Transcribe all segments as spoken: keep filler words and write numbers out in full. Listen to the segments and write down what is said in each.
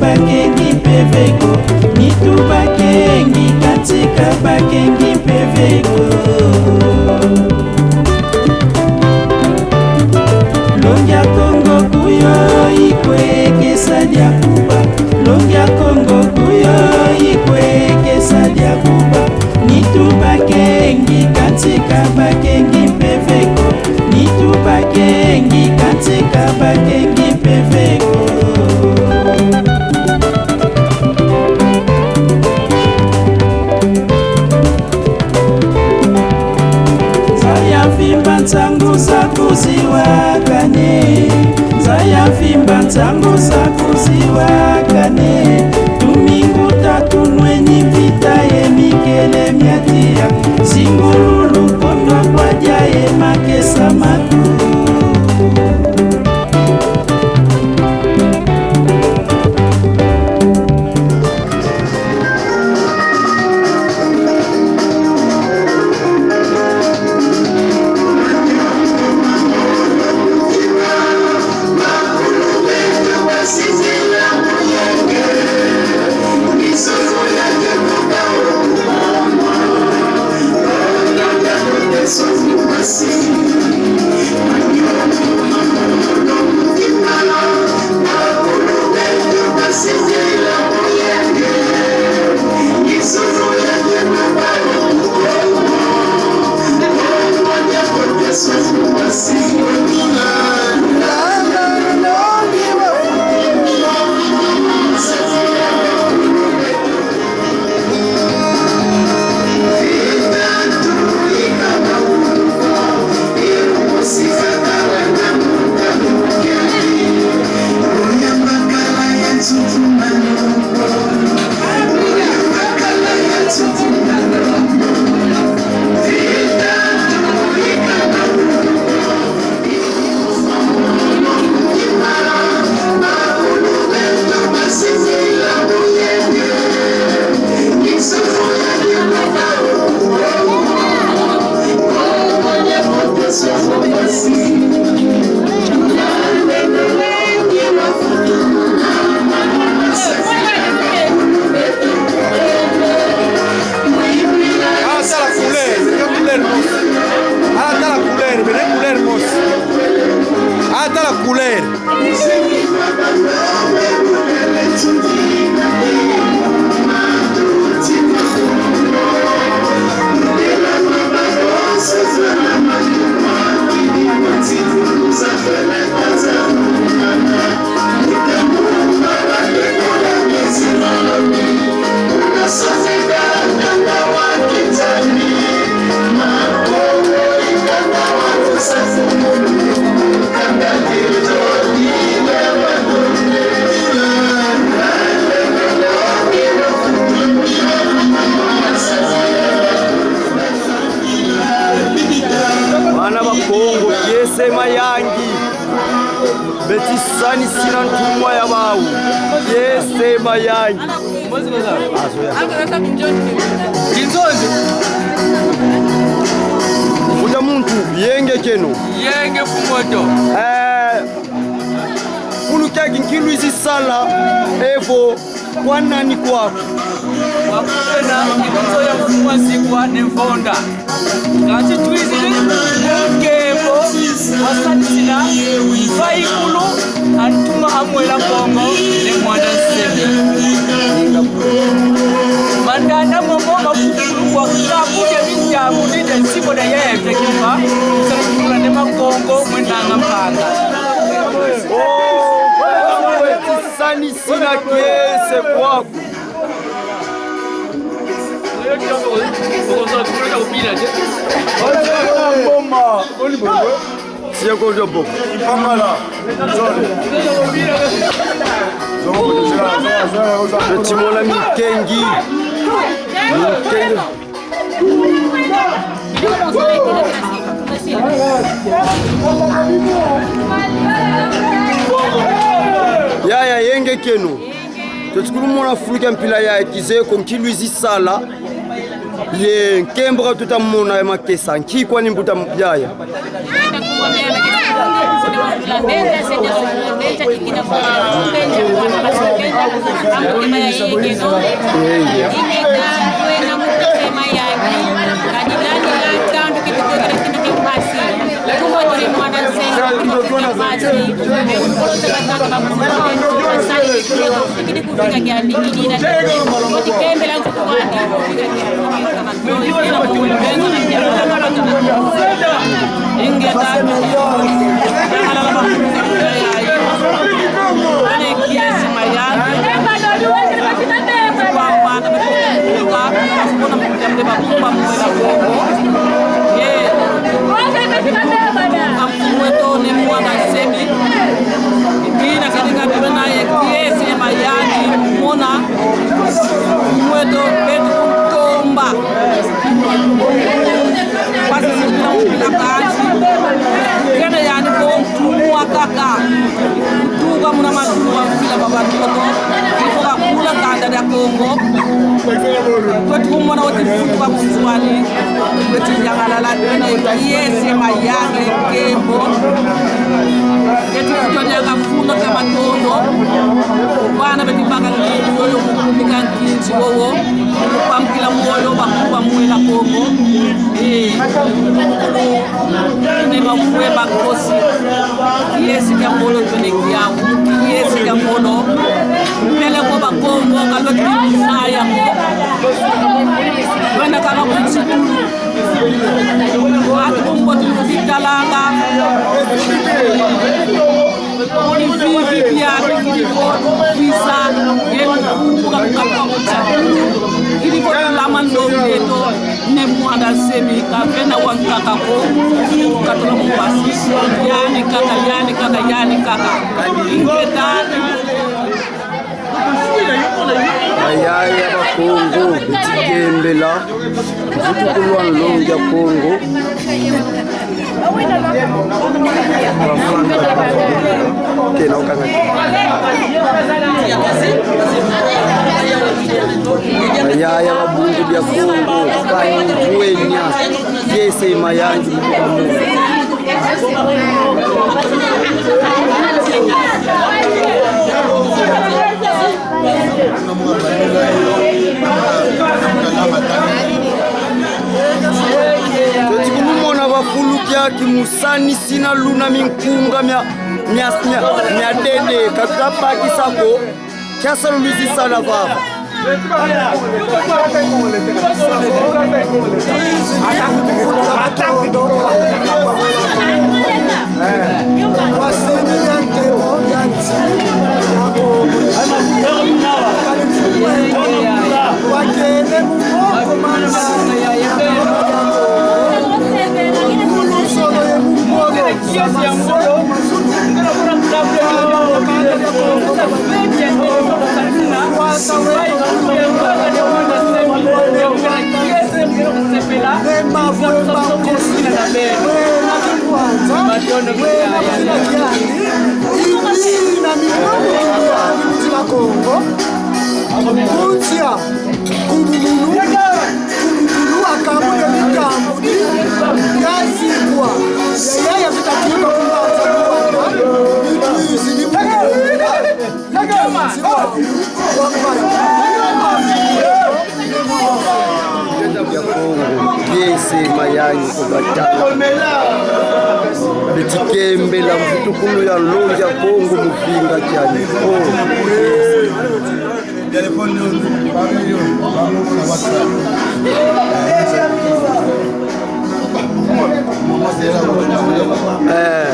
Bakengi mpe ve ko, nitu bakengi, kansi ka bakengi mpe ve ko. Longi a Kongo kuyo ikwe kesa dia kuba. Longi a Kongo kuyo ikwe kesa dia kuba. Nitu bakengi, kansi ka bakengi mpe ve ko. Nitu bakengi, kansi ka bakengi mpe ve ko. Nza ya mvimba, nsangu za kuziwa kane. Nza ya mvimba, nsangu za kuziwa kane. Tumingu tatu nweni mvita ye mikele mia tiya. Zingululu kondwa kwa dia ye makesa matu. Ah, tala couleur, bena couleur mosi. Ah, tala couleur, bena couleur mosi. Ah, tala couleur. Bana ba Kongo, kiese mayangi. Beti sanisina ntumwa ya bawu. Kiese mayangi. Kinzonzi. Mbuta muntu, yenge kieno. Yenge ku moto. Eh, kulu kiaki nki lwizi sala, evo kwa nani kwaku? Kwa kwena, i nzo ya mfumu a nsikwa ne mvonda. Kansi twizidi mu nkembo wa sanisina mvaikulu a ntuma a Mwela Kongo ne Muanda Nsemi. Mandanda momo mafukulu kwa kabu dia mintangu ni dia nsiku dia yaya Mvia Kimpa, nsala kikula ne Makongo mwenanga mpanga. Oh, sanisina kiese kwaku. Siya ko jobo. Impangala. Zone. Zone. Timola mikengi. Mikengi. Yaya, yenge kieno. Tweti kulumona fulu kia mpila yaya, kizeye ko nki lwizi sala. Ye nkembo ka tuta mona ya makesa, nki kwani mbuta m-, yaya? Amukema ya yekeno. Ingeta, kwenda mukema yangi. Kadilani ya tandu kitukogera kina kimpasi. Kumbo tuli mwana nsenga, kimpasi. Ekolo tata tata bakumu, basali, kufika kiandi, kidina. Koti kembela nkutu wandi, kufika kiandi. Mfumu wetu Ne Muanda Nsemi. Ina katika tuna ye kiese mayangi mona. Mfumu wetu betu tomba. Pasi sipila mpila kansi. Kene yani ko ntumwa kaka. Tuka muna matuwa mpila babantoto. Ifoka kula kanda dia Kongo. Kwetu kumona wati mfutu wa kunzwani. Kwetu yangalala tuna ye kiese mayangi kembo. Kwetu kutonyanga funda kama tondo. Bana beti baka ni moyo kukumika nkinzi wowo. Kupamukila moyo bakuba mwela Kongo. Eh. Ne bafwe bakosi. Kiese kia ngolo tuna ye kiau. Kiese kia ngolo. Mpele ko Bakongo, kaloti saya ko. Bana kama kutsitu. Atu kumbo tu vitalanga. Kuli vivi via kili ko visa. Ye kukumbuka kukapa kutsitu. Kili ko lama ndo yeto. Ne Muanda Nsemi kavena wankaka ko. Katula mpasi. Yani kaka, yani kaka, yani kaka. Ingeta. Bayaya Bakongo, beti kembela mvutukulu wa nlongi a Kongo. Kena ukanga. Bayaya ba Bundu dia Kongo, kani ngwenya, kiese mayangi. Tweti kulumona bafulu kiaki mu sani sina luna minkunga mia, mia, mia, mia dede, ka tuta bakisa ko, kiasa lulwizisana vava. Kuntia, kubugulu, kubugulu, akambuke mikambu, yazibwa, yaya vitakiwa kubanza kuwanga, mitwizi, mibuka, ya Kongo, kiese mayangi ko batanga. Beti kembela mvutukulu ya nlongi a Kongo mu finga kiani. Oh, kiese. Eh,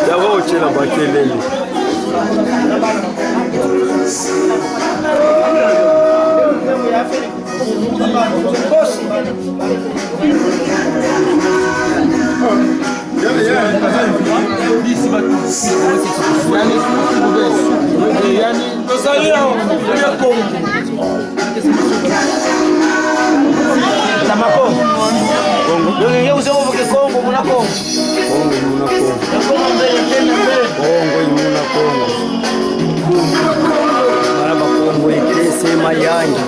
ya ba otela makelele. Tozali awa, Kongo. Tama Kongo. Kongo. Yo, yo, yo, Kongo, muna Kongo. Kongo muna Kongo. Kongo mbele, mbele, mbele. Kongo i muna Kongo. Bana ba Kongo, e kiese mayangi.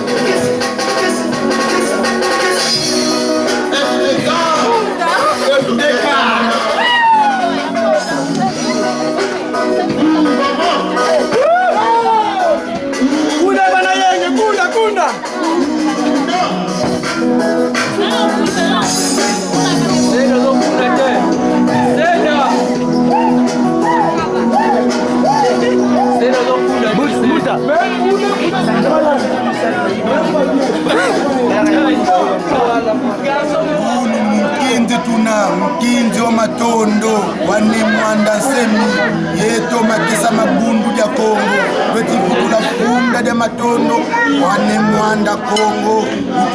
Unu mukinzi tuna, mukinzi wa matondo, wa Ne Muanda Nsemi, yeto makesa ma Bundu dia Kongo, lweti vutula funda dia matondo kwa Ne Muanda Kongo,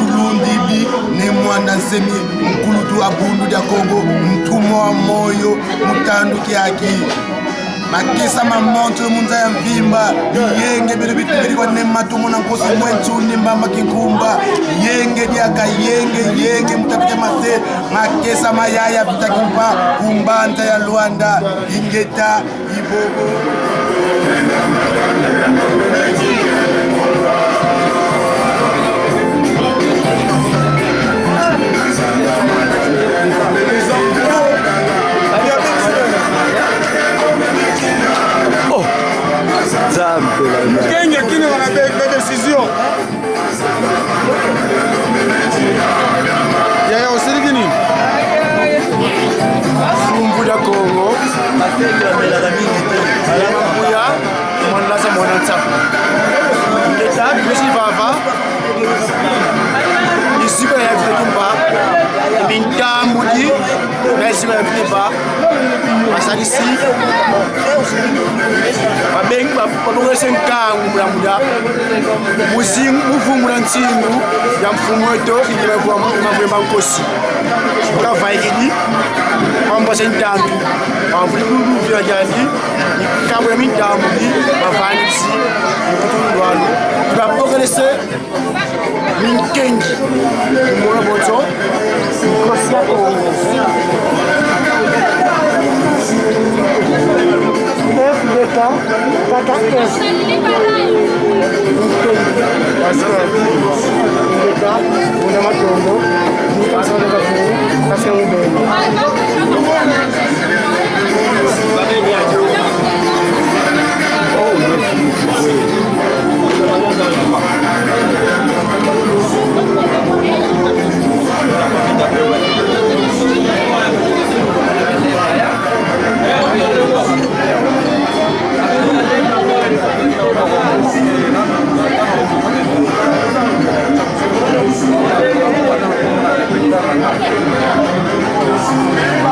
utulundidi Ne Muanda Nsemi, nkulutu a Bundu dia Kongo, ntumwa wa moyo, mu tandu kiaki. Makesa ma monso mu nza ya mvimba, yenge beno bitubidi kwa Ne Matomo na Nkosi Mwensu ni Mbamba Kinkumba, yenge diaka, yenge, yenge mu ta pita mase, makesa ma yaya Vita Kimpa, ku mbanza ya Luanda, ingeta, ibobo. Oh, Nzambe na ngai. Kenge kini wana be, be décision. Yaya, osili kini? Fumbu dia Kongo. Makuya, mwana se mwana nsa. Ngeta, bisi vava. Isiba ya Vita Kimpa. Mintambudi. Merci, ba Vita Kimpa. Basalisi. Babengi, ba-, babongese nkangu, mulamuda. Muzingu, mu vungula nsingu ya mfumu eto, Mavemba Nkosi. Kavaikidi, bambosa ntantu. Bavuli kulu vila diandi, kabula mintambudi, bavangisi, mukutulu lwalu. Babokelese, Minkengi, mwana bonso, Nkosi ya Kongo. F D K, kaka F. Minkengi, parce que F D K, mwana matondo, ni parce que F D K, parce que mubeni.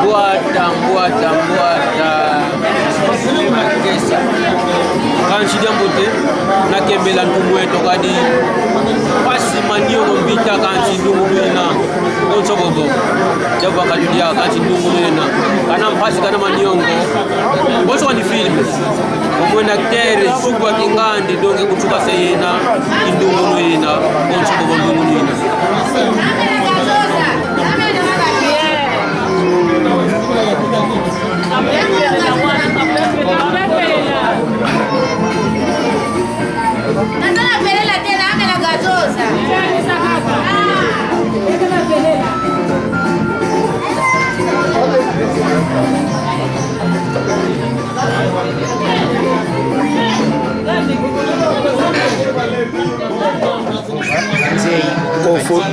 Mbwata, mbwata, mbwata. Makesa. Kansi diambote, na kembela ntumwa eto kadi. Mpasi, maniongo, mvita, kansi ndungunu ina. Bonso bobo. Diavwakanu dia, kansi ndungunu ina. Kana mpasi, kana maniongo. Bonso kwandi filme. Omwene acteur, zuku wa kingandi, donc kutuka se yena, i ndungunu ina, bonso bobo ndungunu ina. Cofo-,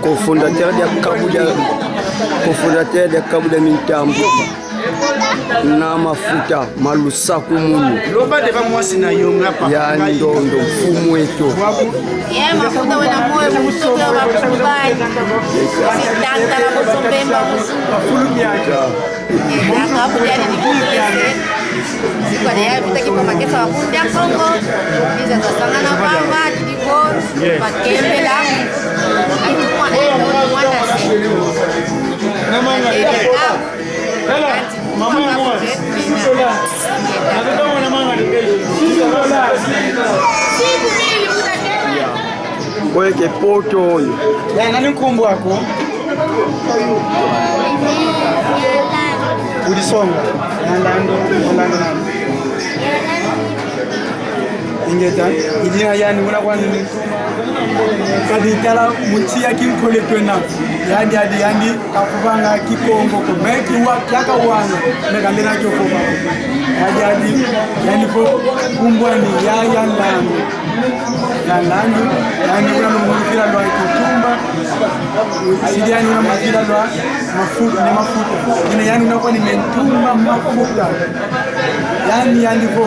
cofondateur dia Kabu dia, cofondateur dia Kabu dia Mintambu. Na mafuta, ma lusakumunu. Loba devant mwasi na yo nga papa. Ya ndondo, mfumu eto. Ye mafuta wena moyo, mtoto wa bakubali. Sitanta na boso mbemba musu. Fulu miaka. Naka buya ni kukulese. Sikwa de ya Vita Kimpa, makesa wa Bundu dia Kongo. Biza twasangana pamba, divorce, bakembela. Ati mwana, mwana se. Na manga. Eh, ah. Tala, mama yango wana. Sola. Na tata mwana manga de. Sola. Oyo ke poto oyo. Ya, nani nkumbu aku? Udisonga. Nandando, Nandando nani? Ingeta, idina yani una kwani. Kadi tala mu nsi ya kinkole twena. Yandi, yandi, yandi kavovanga Kikongo ko. Me kiwa, kiaka wanga. Me kandela kio vova. Yandi, yandi, yandi vo nkumbu ani ya, ya Nlandu. Ya Nlandu, yandi una mu luvila lwa Kitumba. Sidi yandi una mu luvila lwa Mafuta, Ne Mafuta. Ina yandi una kwani Me Ntumba Mafuta. Yandi, yandi vo.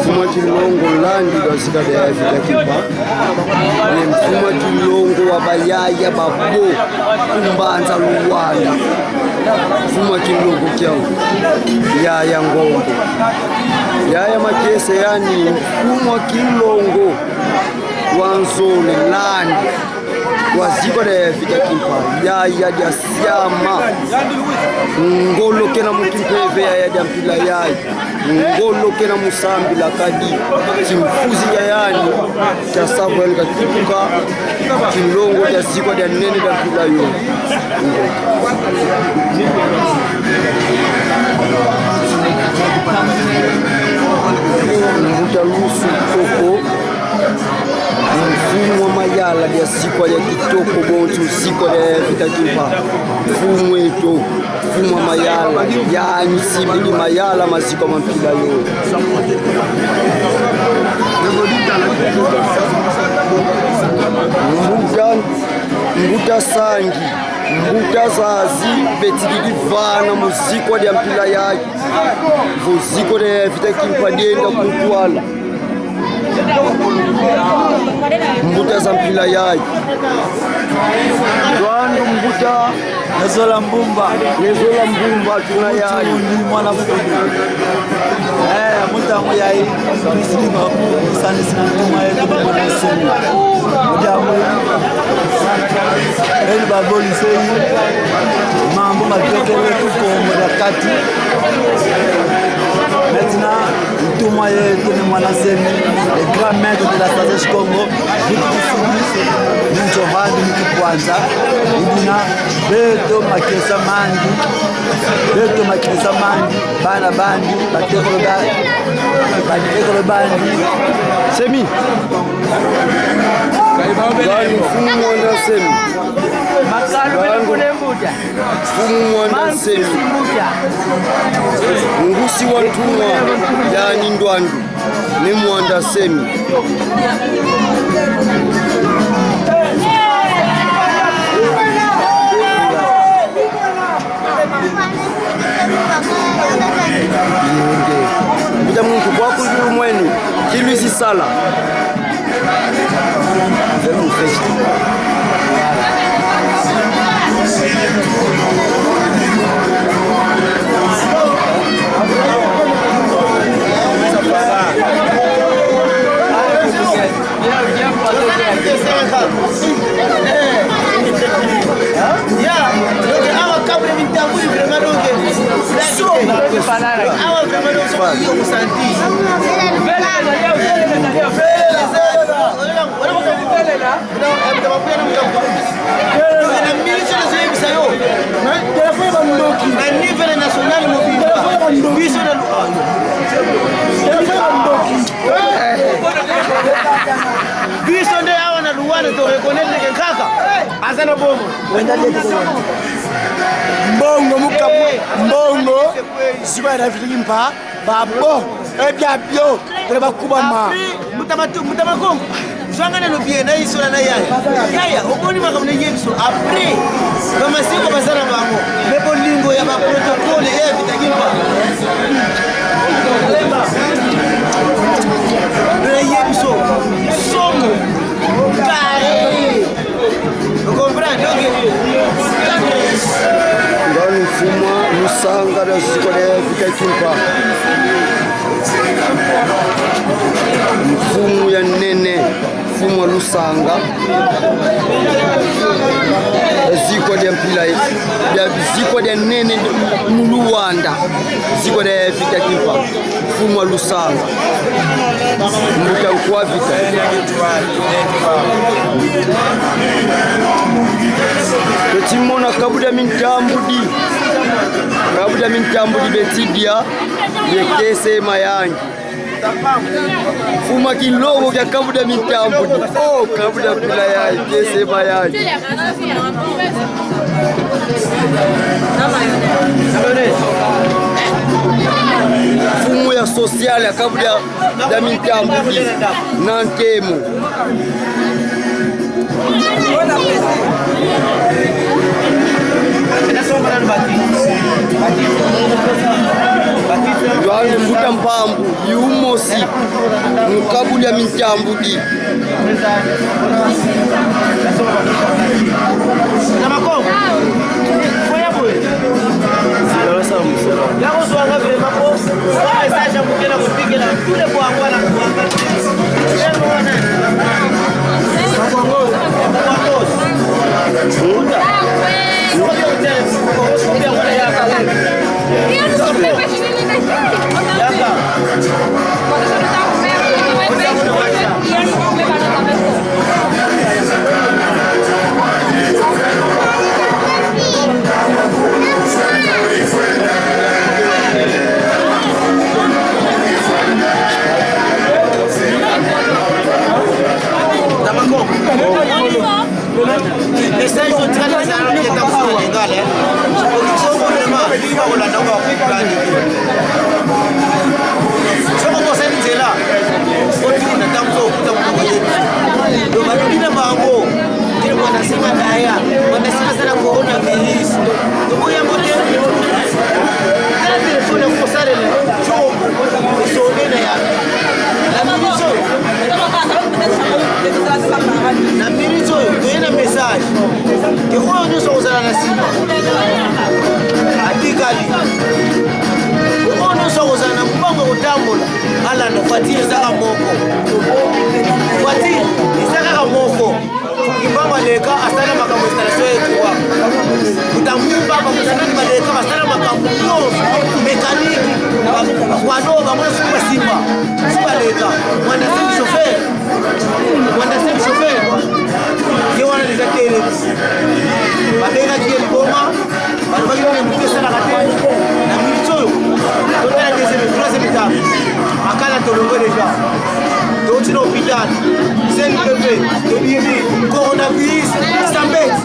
Mfumu a Kinlongo Landi lwazika dia Vita Kimpa. Ye mfumu a Kinlongo wa bayaya babo ku Mbanza Luanda. Mfumu a Kinlongo Kiau. Yaya Ngombo. Yaya Makiese yani mfumu a Kinlongo wa Nzole Landi. Wazikwa dia Vita Kimpa, yaya dia siama. Ngolo kena mu kimpeve, yaya dia mpila yayi. Ngolo kena mu sambila kadi. Kimfuzi kia yani, kia savu yani katuka. Kinlongo kia zikwa dia nene dia mpila yo. Mbuta Lusu Koko. Mfumu a mayala dia zikwa dia kitoko bonso, zikwa dia Vita Kimpa. Mfumu eto, mfumu a mayala, yani simbi di mayala, mazikwa ma mpila yo. Mbuta, mbuta Sangi, mbuta Zazi, betikidi vana mu zikwa dia mpila yayi. Vo zikwa dia Vita Kimpa dienda ku ntwala. Mbuta za mpila yayi. Lwandu mbuta. Nezola Mbumba. Nezola Mbumba, tuna yayi. Ni mwana Mpundu. Eh, mutangu yayi. Priscilla Baku, sani sina ntuma yetu kwa Yesu. Mutangu. Beno babolisei, mambu maviokele ku Kongo dia Kati. Maintenant, ntumwa yeto Ne Muanda Nsemi, le grand maître de la sagesse Kongo, mutu kisidi, muntu andi mu kipwanza, i dina, beto makesa mandi, beto makesa mandi, bana bandi, batekolo ba-, batekolo bandi. Nsemi. Ngani Mfumu Muanda Nsemi. Makalu bena kule mbuta. Mfumu Muanda Nsemi. Ngusi wa ntumwa yani ndwandu Ne Muanda Nsemi. Yenge. Mbuta muntu kwa kuzulu mwenu, kilwizi sala. Vemo festa. Ya, donc, awa kabula mintambudi vraiment, donc, awa vraiment, donc, somo yo kusanti. Velela, velela. Donc, na minute nazo yebisa yo. Na niveau national mobimba. Biso na lu-, biso nde awa na Luanda to reconnaître que kaka aza na bongo. Mbongo muka-, mbongo zikwa ya David Kimpa, babo, e bia bio, tele bakubama. Mbuta Matu-, Mbuta Makongo, zwanga na lobi na isola na yaya. Yaya, omoni makambo na ye biso. Après, ba masiko baza na bango. Mais bolingo ya ba protocole ya Vita Kimpa. Na ye biso. Somo. Carré. Vous comprenez? Donc, tendresse. Ngani Mfumu Lusanga dia zikwa dia Vita Kimpa. Mfumu ya nene, Mfumu Lusanga. Zikwa dia mpila, dia zikwa dia nene mu Luanda. Zikwa dia Vita Kimpa. Mfumu Lusanga. Mbuta Nkwa Vita. Tweti mona kabu dia mintambudi. Kabu dia mintambudi beti dia, ye kiese mayangi. Mfumu a kilobo kia kabu dia mintambudi. Oh, kabu dia mpila ya kiese mayangi. Mfumu ya social ya kabu dia, dia mintambudi na nkemo. Yohane Mbuta Mpambu, yumosi mu kabu dia mintambudi. Message oyo otikali kozala na leta kozala Lingala, eh. Okikongo vraiment, bibi bakolanda ngo bakoplani. Mécanique, ba-, ba-, kwano, bango nyonso basimba. Si baleka, Muanda Nsemi chauffeur. Muanda Nsemi chauffeur. Ye wana déjà tele. Babengaki ye liboma, balobaki nini moto esalaka te. Na minute oyo, totala deuxième, troisième étape. Makala tolongwe déjà. Touti na hôpital. C N P P, tobimi. Coronavirus, ça bête.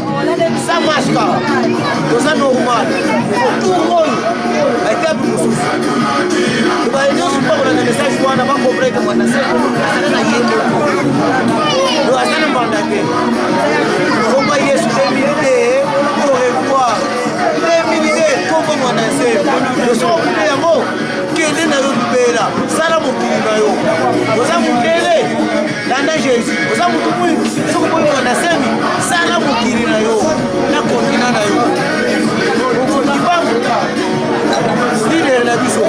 Ça marche, kaka. Toza normal. Tour oyo, ba étape mosusu. Baye nyonso mpo kolanda message wana, ba comprendre que Muanda Nsemi azali na ye moko. Donc, aza na mbanda te. Komba Yesu deux mille deux, au revoir. Deux mille deux, kombo Muanda Nsemi. Nyonso kuna yango, kende na yo libela. Sala mokili na yo. Oza mundele. Landa Jésus. Oza mutu mwindu. Soki oboyi Muanda Nsemi, sala mokili na yo. Na continent na yo. Okoki bambuka. Leader na biso.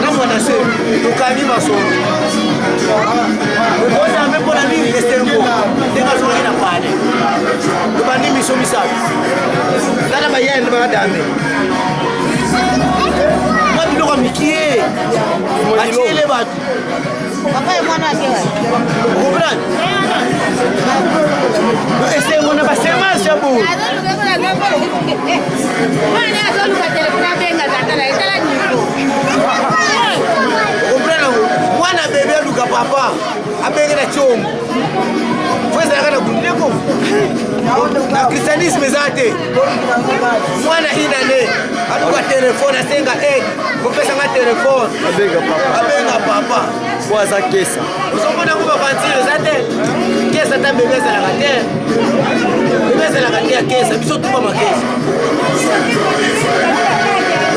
Na Muanda Nsemi. Tokani masolo. Oza mpe mpo na nini esengo? Ndenge azwaki na pale. Tobandi miso misato. Tala bayende madame. Mwa biloko ya mikie. Batiele bato. Papa ya mwana wake wa? Comprendre? Esengo na ba semence ya bo. Mwana azoluka telefone, abenga tata na ye, tala niveau. Comprendre? Mwana bebe aluka papa, abenge na chongo. Faut ezalaka na bundeko. Na christianisme eza te. Mwana inane aluka telefone, asenga aide. Kopesa nga telefone. Abenga papa. Abenga papa. Po aza kesa. Ozomona ngo bavantir eza te. Kesa ata bebe ezalaka te. Bebe ezalaka te ya kesa. Biso tuba makesa.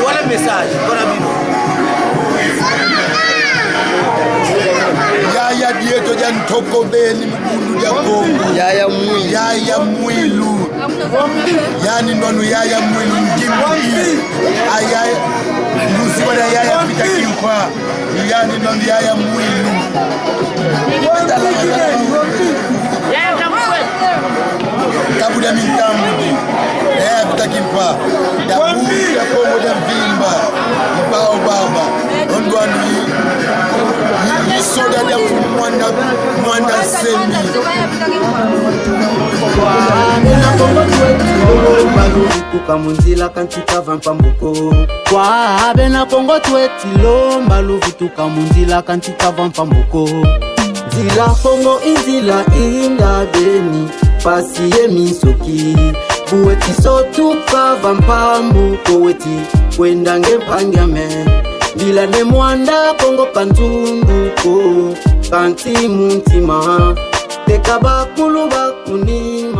Wana message mpona bino. Yaya dieto dia ntoko beni mu Bundu dia Kongo. Yaya Mwilu. Yaya Mwilu. Yani ndono Yaya Mwilu ngimbi. Aya, luziba na Yaya Vita Kimpa. Yani ndono Yaya Mwilu. Tabu dia mintambudi. Yaya Vita Kimpa. Tabu dia Kongo dia mvimba. Bao baba. Ondwani. Isoda dia mfumu Muanda, Muanda Nsemi. Bena Kongo tweti lomba luvutuka mu nzila kansi kava mpambuko. Kwa bena Kongo tweti lomba luvutuka mu nzila kansi kava mpambuko. Nzila Kongo i nzila inda beni, mpasi ye minsoki. Bu weti sotuka va mpambuko, weti kwenda nge mpangi ame. Bila ne Muanda Kongo kanzundu ko, kansi mu ntima. Teka bakulu bakuninga.